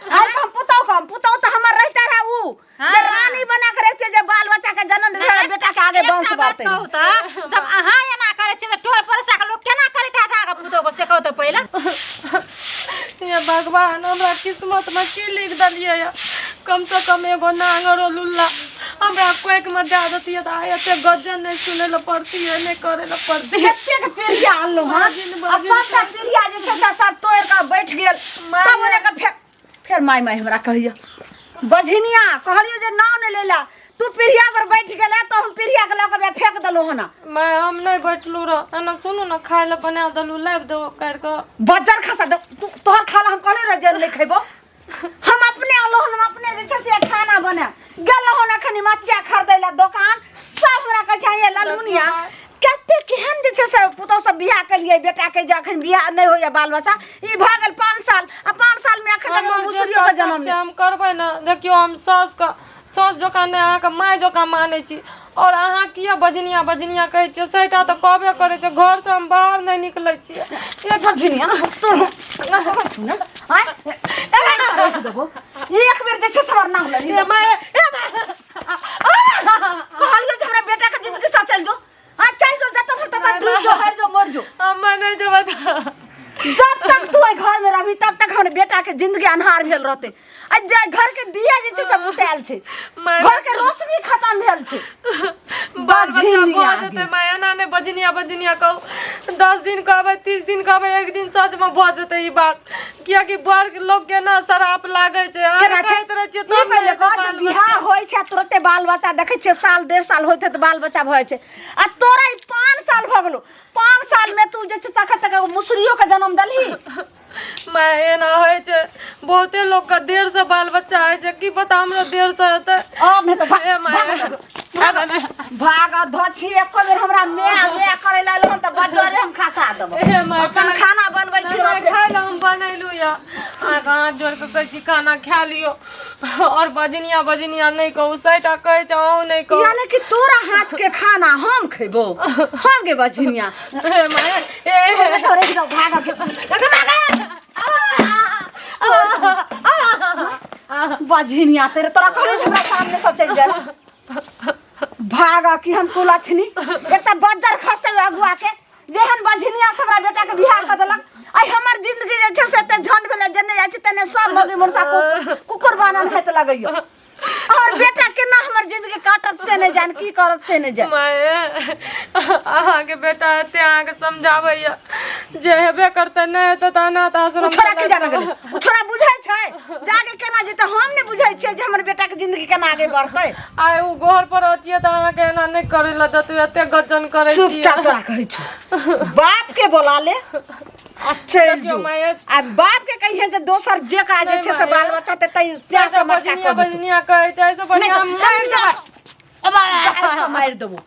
आइ हम पुतौ के हम पुतौ तऽ हमर रहिते रहे उ जे रानी बना के रहिते जे बाल बच्चा के जन्म देते रहे, बेटा के आगे वंश एकटा बात बढ़ते कहू तऽ जब अहाँ एना करै छियै तऽ टोल पड़ोसा के लोक केना करैत हैत अहाँके पुतोह के से कहू तऽ पहिले हे भगवान हमरा किस्मत में की लिख देलियै ये कम से कम एगो नांगर लुल्ला हमरा कोइक में दए देतियै तऽ आइ एते गजन नहि सुनै लए पड़तियै नहि करै लए पड़तियै कतेक पीढ़िया अनलहुँ हँ बाजिन, आ बाजिन। सबटा पीढ़िया जे छै से सब तोड़ि कऽ बैठ गेल तब ओने के फेर फेर माय माय हमरा कहैया बझिनिया कहलियो जे नाव नहि लेला तू पीढ़िया पर बैठ गेला तऽ हम पीढ़िया के लऽ कऽ फेंक देलहुँ हन माय हम नहि बैठलहुँ रह एना सुनू ने खाय लए बना देलहुँ लाबि देबो काटि कऽ बज्जर खसा दे तू तोहर खाला हम कहले रह जे नहि खैबो हम अपने अलो हम अपने जे छै से खाना बना गेल हन अखन मच्चा खरीदै ला दोकान सब हमरा कहै छै ये ललमुनिया कते केहन जे छै से पुतहु सब बियाह केलियै बेटा के जे अखन बियाह नहि होइया बाल बच्चा ई भऽ गेल 5 साल आ 5 साल में अखन तक हमर जे मुसरियो के जन्म कर्तव्य छै हम करबै ने। देखियौ, हम साउसके साउस जकाँ नहि, अहाँके माय जकाँ मानै छी। आओर अहाँ किया बजनिया बजनिया कहै छियै? सहीटा तऽ कहबे करै छै। घरसँ हम बाहर नहि निकलै छियै। ए बजनिया तू ने आय एना राखि देबो। एक बेर जे छै से हमर नाम लऽ। ए माय, ए माय। कहलियो जे हमरा बेटा के जिंदगी से चल जो। आ चल जो, जतऽ भर ततऽ डूब जो, हर जो, मर जो। हम नहि जेबै तऽ जब तक तू एहि घर में रहबी तब तक हमर बेटा के जिंदगी अन्हार भेल रहते। आ जे घर के दिया जे छै से बुतायल छै, घर के रोशनी खत्म भेल छै। बाल बच्चा बझिनिया भऽ जेतै माय। एना नहि बजनिया बजनिया कहू। 10 दिन कहबै, 30 दिन कहबै, एक दिन सचमे भऽ जेतै ई बात, कियाकि बड़ लोक के ना श्राप लागै छै। अहाँ केना छै? कहैत रहै छियै ई तब ने पहिले हेतै कह जे बाल बियाह बच्चा। होइ छै तुरते बाल बच्चा देखै छियै साल 1.5 साल होइत तऽ बाल बच्चा भऽ जाइ छै। आ तोरा ई 5 साल भऽ गेलो। 5 साल में तू जे छै से अखन तक एगो मुसरियो के जन्म देलही? माय, एना होइ छै, बहुते लोक के देर से बाल बच्चा होइ छै। की पता हमरो देर से हेतै। आब नहि तऽ भाग। ए माय। भाग धोछी। एको बेर हमरा मे मे करै ला एलहन तऽ बजरे हम खसा देबो। ए माय। अपन खाना बनबै छी। माय, खाय लए हम बनेलहुँ यऽ। अहाँके हाथ जोड़ि कऽ कहै छी, खाना खा लियौ आओर बजनिया बजनिया नहि कहू। सहीटा कहै छै, अहूँ नहि कहू। यानी कि तोरा हाथ के खाना हम खेबो? हम गे बझिनिया? ए माय, ए। तोरे के भाग के बझिनिया तेरे। तोरा कहली हमरा सामने से चलि जा, भाग कि हम कुलक्षणी एकटा बज्जर खसते अगुआ के। जेहन बझिनिया से हमरा बेटा के बियाह कऽ देलक, आइ हमर जिंदगी जे छै से एते झंड भेलै। जेने जाइ छी तेने सब मौगी मुरसा कुकुर बानन हेत लगैयो। हमर बेटा केना हमर जिंदगी काटत से नहि जान, की करत से नहि जान। माय, अहाँके बेटा एते अहाँके समझाबैया जे हेबे करतै, नहि हेतै तऽ अनाथ ओ आश्रम छोड़ा की जाने गेलै? ओ छोड़ा बुझै छै जाके केना जेतै? हम नहि बुझै छियै जे हमर बेटा के जिंदगी केना आगे बढ़तै। आइ ओ घर पर रहतियै तऽ अहाँके एना नहि करै लए देतै। एते गजन करै छियै। चुपचाप तोरा कहै छौ, बाप के बोला ले आ चलि देखियौ जो। माय। आ बाप के कहिए जे दोसर जेकरा जे छै से माय। बाल बच्चा ते तै से से मटका बजनिया कऽ देतौ। बजनिया कहै छै, एहिसँ नहि बढ़िआँ तऽ मारि देबै, मारि देबो।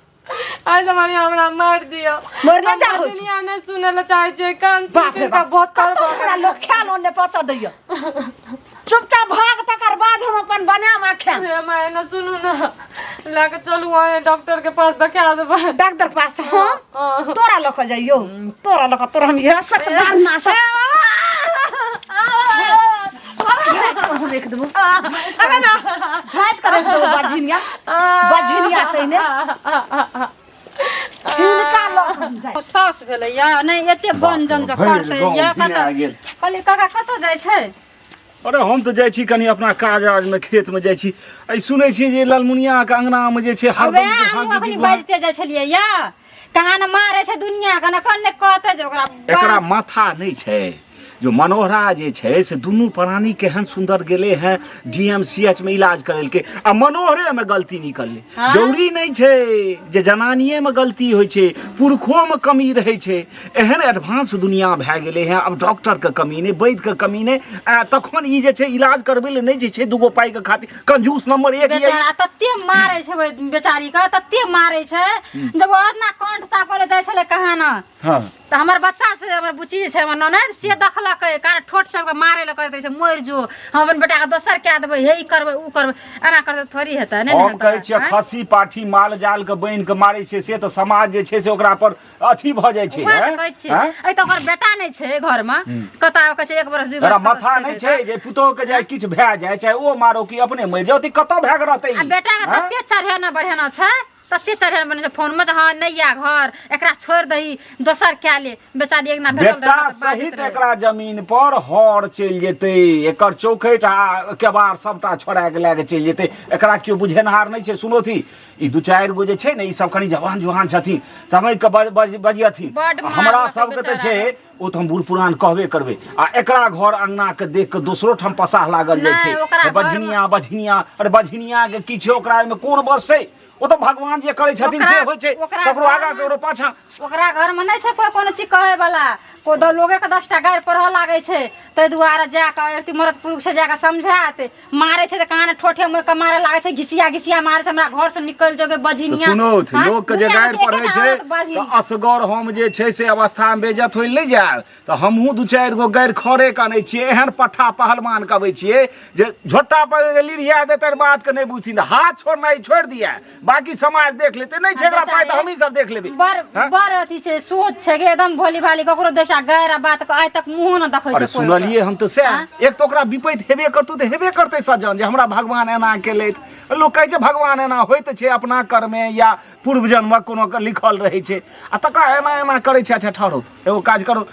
एहिसँ बढ़िआँ हमरा मारि दिअ। मरने हम जा होइ छौ। बजनिया नहि सुनै लए चाहै छियै। कान सुनि बाप रे सुनि कऽ बाप, बहुत कतौ हमरा लोक खायल ओन्ने पहुँचा दैया। चुपचाप भाग, तकर बाद हम अपन बनाम आ खायब। हे माय, ने सुनू ने, लए कऽ चलू अहें डॉक्टर के पास, देखा देबै। डॉक्टर पास हम हाँ। तोरा लऽ कऽ जइयौ? तोरा लऽ कऽ तोरा हम इएह सक बार ना सक हम रख देबो, झाँपि कऽ रख देबो। बझिनिया बझिनिया तैने हिनका लऽ कऽ हम जाइ। साउस भेलैया नहि एते गंजन जे भरि करतै गाँव या घिना कतऽ गेल। कहलियै काका, कतऽ जाइ छै? अरे, हम तऽ जाइ छी कनि अपना काज राजमे, खेतमे जाइ छी। ऐ सुनै छियै जे ललमुनियाके अंगनामे जे छै हरदम वएह हमहूँ गुहागी अखनी गुहागी। बाजिते जाइ छलियै या कहाँ ने मारै छै दुनिया के ने कन ने कहतै जे ओकरा एकरा माथा नहि छै। जो मनोहरा जे छै से दुनू प्राणी केहन सुन्दर गेलै हैं डीएमसीएच मे इलाज करेलकै आ मनोहरे मे गलती निकललै। हाँ। जरूरी नहि छै जे जनानिए मे गलती होइ छै, पुरखो मे कमी रहै छै। एहन एडवांस दुनिया भए गेलै हैं, आब डॉक्टरके कमी नहि, वैद्यके कमी नहि। आ तखन ई जे छै इलाज करबै लए नहि जे छै दूगो पाइके खातिर कंजूस नंबर एक ये। बेचारा तते मारै छै ओहि बेचारी के, तते मारै छै। जब ओ अपना कंठ चापल जाइ छलै कहाँ ने तऽ हमर बच्चा से, हमर बुच्ची जे छै, हमर ननैद से देखलक। मारलकै कान ठोट सबके मारे लए करैत रहै छै मरि जो हम अपन बेटाके दोसर कए देबै हे ई करबै ओ करबै एना करतै थोड़ी हेतै नहि ने हम हेतै कहै छियै आँय? खस्सी पाठी माल जाल के बान्हि के मारै छै से तऽ समाज जे छै से ओकरा पर अथी भऽ जाइ छै उएह तऽ हैं? कहै छियै हैं? अइ तऽ ओकर बेटा नहि छै घरमे कतऽ कहै छै एक बरस दुई एकरा बरस माथा नहि छै जे पुतोह के जाय किछु भए जाय चाहे ओ मारो कि अपने मरि जाओ तऽ कतऽ भए के रहतै आ ई? बेटाके हैं? तते चढ़ेना बढ़ेना छै तते चढ़ेना बने छै फोनमे जे हँ नहि या घर एकरा छोड़ि दही दोसर कए ले बेचारी एक दिना भेटल बेटा रहै तऽ बाजैत सहित रहै। एकरा जमीन पर हर चलि जेतै एकर चौखटि आ केबाड़ सबटा छोड़ा के लए के चलि जेतै एकरा केओ बुझेनहार नहि छै सुनोथी ई दू चारि गो जे छै ने ई सब कनि जवान जुहान छथिन तमै के बजियथिन बड्ड हमरा मारलकै सबके तऽ छै बेचारा। ओ तऽ हम बूढ़ पुरान कहबे करबै आ एकरा घर अंगना के देख के दोसरो ठाम पसाह लागल जाइ नहि, छै ओकरा घरमे- बझनिया बझनिया अरे बझनिया के की छै ओकरा ओहिमे कोन बस छै ओ तऽ भगवान जे करै छथिन से ओकरा- होइ छै ओकरा ककरो आगाँ घरमे- ककरो पाछाँ ओकरा घरमे नहि छै कोइ कोनो चीज कहैवला कोइ लोगेके 10 टा गारि पढ़ऽ लागै छै ताहि दुआरे जा कऽ अथी मरद पुरुषसँ जा कऽ समझायत मारै छै तऽ कान ठोठे मोड़ि कऽ मारऽ लागै छै घिसिया घिसिया मारै छै हमरा घरसँ निकलि जोगे तऽ बझिनिया सुनू हाँ? लोक के जे दुनियामे गारि पढ़ै एकेटा छै औरत बझिन तऽ असगर हम जे छै से अवस्थामे बेइज्जत होय लए नहि जायब तऽ हमहूँ दू चारि गो गारि खरे के अनै छियै एहन पट्ठा पहलवान के अबै छियै जे झोटा पर जे लिरिया देतनि बात के नहि बुझथिन हाथ छोड़नाइ छोड़ि दिया बाकी समाज देख लेतै नहि छै एकरा पाइ तऽ हमही सब देख लेबै बड़ हाँ? बड़ अथी छै सोच छै कि एकदम भोली भाली ककरो दोसरा गारि आ बात के आइ तक मुँहो न देखै अरे छै कोइ ओकरा। सुनलियै हम तऽ सएह एक तऽ ओकरा विपैत हेबे करतौ तऽ हेबे करतै सज्जन जे हमरा भगवान एना केलथि लोक कहै छै भगवान एना होइत छै अपना कर्मे या पूर्व जन्मक कोनो के लिखल रहै छै आ तकरा एना एना करै छै अच्छा ठहरो एगो काज करो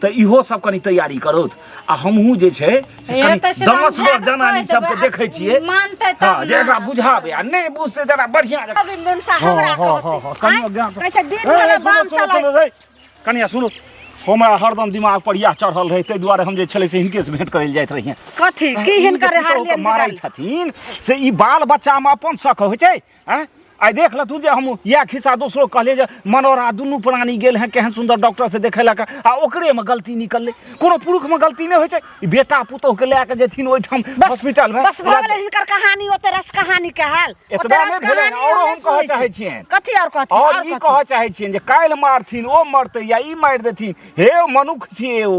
तऽ इहो सब कनि तैयारी करो आ हमहूँ जे छै से हे कनि तऽ से दमसगर समझा कऽ जनानी कहै सबके देबै, देखै छियै मानतै तब हँ जे ने। एकरा बुझाबै आ नहि बुझतै तऽ एकरा बढ़िआँ जकाँ अभी मुनसा हमरा हँ, हँ, हँ, कहतै कनियो ज्ञान कहै छै दिन ए, भर सुनू, बम सुनू, चलै सुनू, रे। कनिया सुनू हमरा हरदम दिमाग पर इएह चढ़ल रहै ताहि दुआरे हम जे छलै से हिनकेसँ भेंट करै लए जाइत रहियै कथी की ई जे हिनकर पुतोहुके हारलियन मारै छथिन से ई बाल बच्चामे अपन शक होइ छै आँय आइ देख लथुन जे हम इएह खिस्सा दोसरो कहलियै जे मनोरा दुनू प्राणी गेल हेँ केहन सुन्दर डॉक्टरसँ देखेलक आ ओकरेमे गलती निकललै कोनो पुरुषमे गलती नहि होइ छै ई बेटा पुतोहुके लए कऽ जेथिन ओहिठाम बस हॉस्पिटलमे बस भऽ गेलै हिनकर कहानी ओते रस कहानी के हाल ओते एतबा रस नहि भेलै, कहानी औरो हम हम नहि कहऽ सुनै चाहै छी। छियनि। कथी और कथी और और ई कथी कहऽ चाहै छियनि जे काल्हि मारथिन ओ मरतै या ई मारि देथिन हे मनुख छियै ओ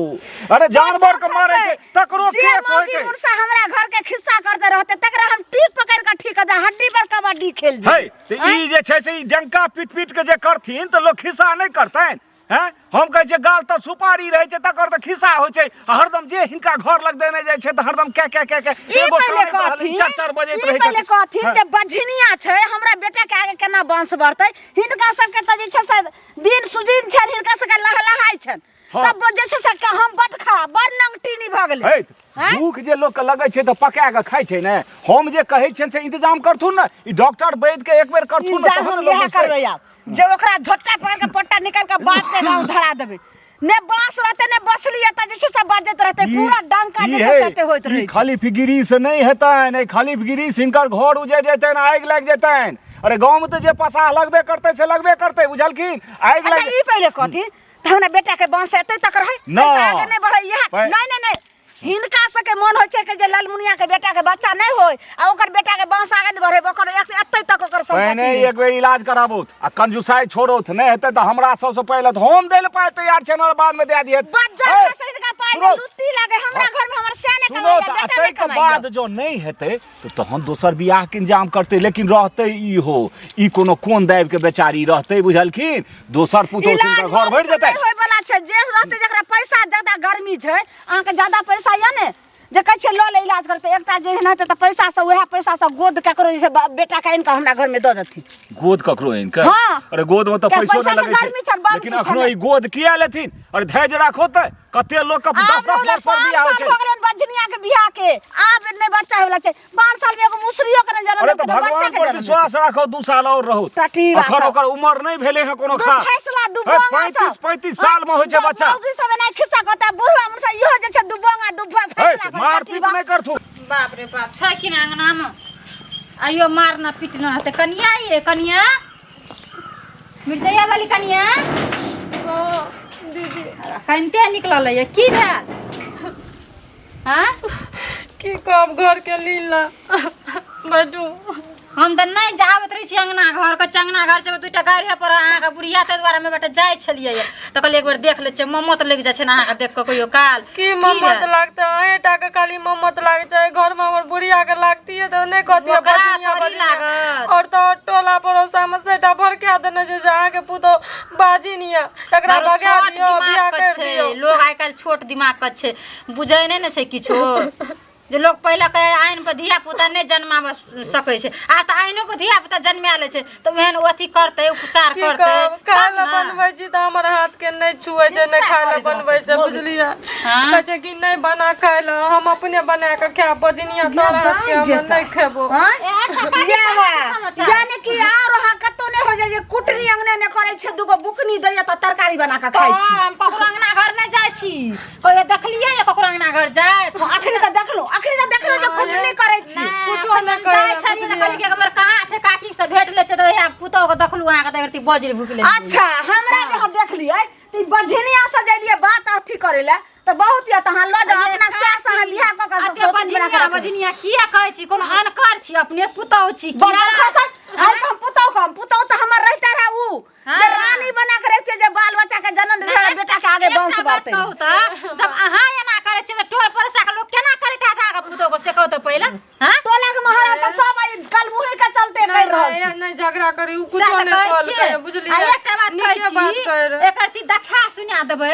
अरे जानवर के मारै छै तकरो जे केस होइ मौगी छै मुर्सा हमरा घर के खिस्सा करते रहते तकरा हम टीप पकड़ के ठीक कर दे हड्डी पर कबड्डी खेल है दे तऽ ई जे छै से ई डंका पीट पीट के जे करथिन तऽ लोक खिस्सा नहि करतनि हैं हम कहै छियै गाल तऽ सुपारी रहै छै तकर तऽ खिस्सा होइ छै आ हरदम जे हिनका घर लग देने जाइ छै तऽ हरदम क्या क्या क्या क्या ई एगो पहिले कानैत रहल कहथिन चर चर बजैत ई रहै पहिले छथिन कहथिन जे बझनिया छै हमरा बेटा के आगे केना वंश बढ़तै हिनका सबके तऽ जे छै से दिन सुदिन छनि हिनका सबके लहलहाइ छनि हाँ। तब जे छै से के हम बड खा बड़ नंगटीनी भऽ गेलै है हैं? भूख जे लोकके लगै छै तऽ पका कऽ खाइ छै ने हम जे कहै छियनि से इंतजाम करथुन ने ई डॉक्टर वैद्य के एक बेर करथुन ने इंतजाम तहन हम ने लोक इएह बुझतै। करबै आब जे ओकरा झोटा पकड़ के पट्टा निकाल के बाप के गाँव धरा देबै ने बांस रहतै ने बसली एतऽ जे छै से बजैत रहतै पूरा डंका जे ई छै है, से एते होइत ई रहै छै खलीफगिरी से नहि हेतनि एहि खलीफगिरी से हिनकर घर उजड़ि जेतनि आगि लागि जेतनि अरे गाँवमे तऽ जे पसाह लगबे करतै से लगबे करतै बुझलखिन आगि अच्छा लागि ई पहिले कहथिन तऽ हमरा बेटा के वंश एते तक रहै ना। एहिसँ आगे नहि बढ़ै इएह पहि- नहि नहि नहि हिनका सबके मन होइ छै कि जे ललमुनिया के बेटा के बच्चा नहि होय आ ओकर बेटा के वंश आगे नहि बढ़े ओकर एते तक ओकर पहिने संपत्ति रहै। एक बेर इलाज कराबौथ आ कंजूसाई छोड़ौथ नहि हेतै तऽ हमरा सबसँ पहिले तऽ हम दै लए पाइ तैयार छै और बादमे दए दिहथि बज्जर हे, खसै हिनका पाइ सुनो, के लुत्ती लागे हमरा घर में हमर से नहि सुनो कमाइया तऽ बेटा नहि ताहिके कमाइया बाद जँ नहि हेतै तऽ तहन दोसर बियाहके इंतजाम करतै लेकिन रहतै ई हो ई कोनो कोन दाबिके बेचारी रहतै बुझलखिन दोसर पुतोहु इलाज हिनकर घर भरि जेतै नहि होय वाला छै जे रहतै जकरा पैसा ज्यादा गर्मी छै अहाँके ज्यादा पैसा यऽ ने जे कहै छियै लऽ ले इलाज करतै एकटा जे एहन हेतै तऽ पैसासँ उएह पैसासँ गोद ककरो जे छै बेटाके आनि कऽ हमरा घरमे दऽ देथिन गोद ककरो आनि कऽ हाँ। अरे गोद में तऽ किया पैसो पैसा नहि के लगै छै गर्मी छनि, बाबू लेकिन के अखनो छनि। ई गोद किया लेथिन अरे धैर्य राखो तऽ कते लोक के आब दस दस रहलै वर्ष पर पाँच बियाह होइ साल छै भऽ गेलनि बझनिया के बियाह के आब नहि बच्चा होय वला छै 5 साल में एगो मुसरियो के नहि जनम अरे तऽ देलकै, बच्चा भगवान के पर जनम विश्वास राखो 2 साल और रहू टटी बात अखन सब। ओकर उमर नहि भेलै हँ कोनो दू खास फैसला दू हे, बोंगा 35 सब। 35 साल में होइ छै बच्चा मौगी सब एना खिस्सा कहता बुढ़वा मुसा इहो जे छै दू बोंगा दू हे फैसला करता, मारपीट टटी नहि करथु बाप रे बाप छै कि ने अङ्गनामे आइयो मारना पीटना हेतै कनिया ये कनिया मिरचैया वाली कनिया हाँ दीदी कनिते निकलल ये की भेल हाँ की कहब घर के लीला बैठू हम तऽ नहि जाबैत रहै छी अङ्गना घर के चङ्गना घर छै दूटा गाड़िए पर अहाँके बुढ़िया ताहि दुआरे हमे बेटा जाइ छलियै तऽ कहलियै एक बेर देख लै छियै ममत लागि जाइ छै ने अहाँके देख कऽ कहियो काल की ममत लागतै अहें टा के खाली ममत लागै छै घर में हमर बुढ़िया के लागतियै तऽ नहि कहतियै ओकरा बजनिया थोड़ी बजनिया। लागत। और तऽ और टोला पड़ोसा में सेटा भड़का देने छै जे अहाँके पुतोह बाजिन यऽ एकरा बड़ भगा छोट दियौ दिमाग बियाह के कर छै दियौ लोग आइ काल्हि छोट दिमाग के छै बुझै नहि ने छै किछो जे लोग पहिले कहै आइन पर धिया पुता नहि जन्माब सकै छै आब तऽ आइनो पर धिया पुता जन्मा लै छै तऽ ओहन अथी करतै उपचार की करतै कहब खाय तब लए ने। बनबै छी तऽ हमर हाथ के नहि छुए छै नहि खाय लए बनबै छै बुझलियै हाँ। कहै छै कि नहि बना खाय लए हम अपने बना कऽ खायब बजनिया तोरा हाथ के हम नहि खेबो आँय? ए, अच्छा, काकी, इएह, कहाँ से समाचार? यानी कि आर अहाँ कतौ नहि हो जाय जे कुटनी अंगने ने करै छै दूगो बुकनी दैया तऽ तरकारी बना कऽ खाइ छी हम ककरो अंगना घर नहि जाइ छी कहियो देखलियै या ककरो अंगना घर जाइत हँ, अखनी तऽ देखलो अखनी तऽ देखलो जे कुटनी करै छी कुछो नहि नहि जाइ कहै छलियै तऽ कहलियै कि एक बेर कहाँ छै काकी से भेट लै छै तऽ इएह पुतोह के देखलहुँ अहाँके तऽ एकरती बजरि भुकि लेलियै अच्छा हमरा जे हम देखलियै तऽ ई बझनिया से जलियै बात अथी करै लए तऽ बहुत यऽ तऽ अहाँ लऽ जाउ अपना सास अहाँ बियाह कऽ कऽ अते सौतीन बना कऽ बझनिया रखबै। बझनिया किया कहै छी कोनो अनकर छी अपने पुतोह छी बड़ किया खसल आइ के हम पुतौह के हम पुतौह तऽ हमर रहिता रहे उ जे रानी बना के रखते जे बाल बच्चा के जन्म दे बेटा के आगे वंश एकटा बात बढ़ते कहू तऽ जब अहाँ एना करै छियै तऽ टोल पड़ोसा के लोक केना करैत हैत अहाँके पुतोह के से कहू तऽ पहिले हाँ टोला के मोहल्ला तऽ सब आई कल मुहे के चलते कर रहल नहि छै नहि झगड़ा करी उ सएह कुछो तऽ नहि कहै कहलकै छियै। बुझलियै आ एकटा बात कहै नीके बात छी कहै रहै एकर ती देखा सुना देबै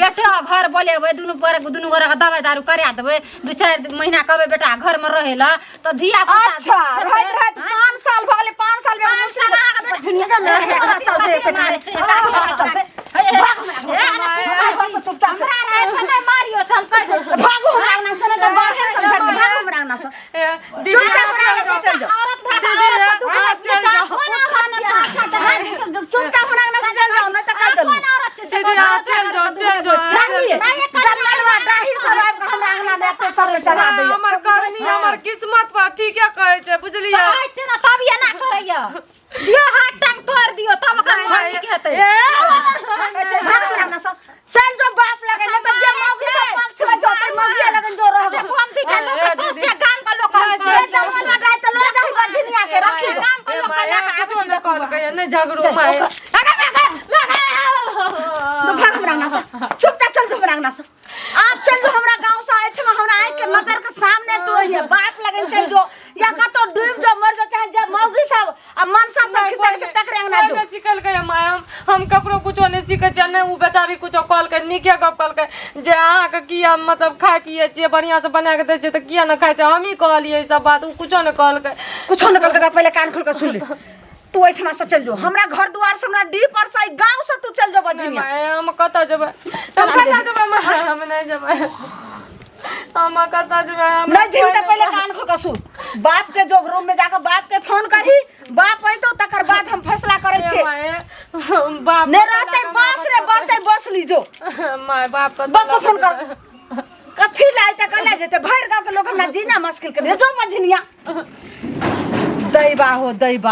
बेटो घर बोलेबै दुनू पर दुनू गोरा के दवाई दारू करा देबै दू चारि महीना कहबै बेटा घर में रहै ला तऽ धिया पुता अच्छा रहैत रहैत 5 साल भऽ गेलै 5 साल में पाँच साल अहाँके बेटा- झुनिया के ओकरा चलते एते मारै छै, ओकरा चलते हे, हे, भाग हमरा हे, अरे सुनू भाग बाजी। चुपचाप से। हमरा राति में नहि मारियौ से हम कहि दै छी। भागू हमरा अंगना से नहि तऽ बाहर समझा के भागू हमरा अंगना से ए, दीदी चुपचाप हमरा अंगना से चल जाओ औरत भए कऽ दीदी, औरत के दुख अहाँ नहि चलि जान, जाउ। कोन औरत छियै अहाँ? चुपचाप हमरा अंगना से चल जाओ नहि तऽ कहि देलहुँ कोन औरत छै से दीदी अहाँ चलि जाउ चलि जाउ जानलियै जनमलवा डाही सब आबि कऽ हमरा अंगना मे एते सर चढ़ा दैया हमर करनी हमर किस्मत पर ठीके कहै छै बुझलियै सहै छै ने तब एना करैया दियौ हाथ टांग तोड़ दियौ तब ओकर मन नीक हेतै ए, भाग हमरा अंगना से चल जो बाप लगे नहीं तऽ जे मौगी सब पक्ष में जो ते मौगी लगन जो रहबे हम दुइटा लोक के सौंसे गाम के लोक हम जे जनमलवा डाही तऽ लऽ जाही बझनिया के रखी दो। गाम के ए, लोक माय, के लऽ कऽ आबै कुछो छी नहि कहलकै नहि झगड़ू माय तो भाग हमरा अंगना से चुपचाप चल जो हमरा अंगना से आप चल जो हमरा गांव से एठमा हमरा आँख के नजर के सामने तू रहिए बाप लगन चल जो या कतौ डूब जो मर जो चाहे जब मौगी सब आ मनसा सब खिसक छै तकरे अंगना जो नहि सिखलकै माय हम ककरो कुछो नहि सीखै छियै नहि ओ बेचारी कुछो कहलकै नीके गप कहलकै जे अहाँके किया मतलब खाइ पियै छियै बढ़िआँसँ बना कऽ दै छियै तऽ किया नहि खाइ छियै हमही कहलियै ई सब बात ओ कुछो नहि कहलकै कुछो न कहलकै तऽ पहिले कान खोल के सुन ले तू एहिठमा से चल जो हमरा घर दुआर से हमरा डीह पर से गांव से तू चल जो नहि बजनिया माय हम कतऽ जेबै हम कतऽ जेबै माय हम नहि जेबै हम कतऽ जेबै हमरा नहीं जेबही तऽ पहिले कान खोल के सुन बाप के जो रूम में जाके बाप के फोन करही बाप अइतो तकर बाद हम फैसला करै छियै माय बाप ने रहते बांस रे बढ़ते बस लीजो माय बाप बाप के फोन कर कथी लाय तऽ कला जेते भरि गाँव के लोग हमरा जीना मुश्किल कर जो बझनिया दैबा हो दैबा।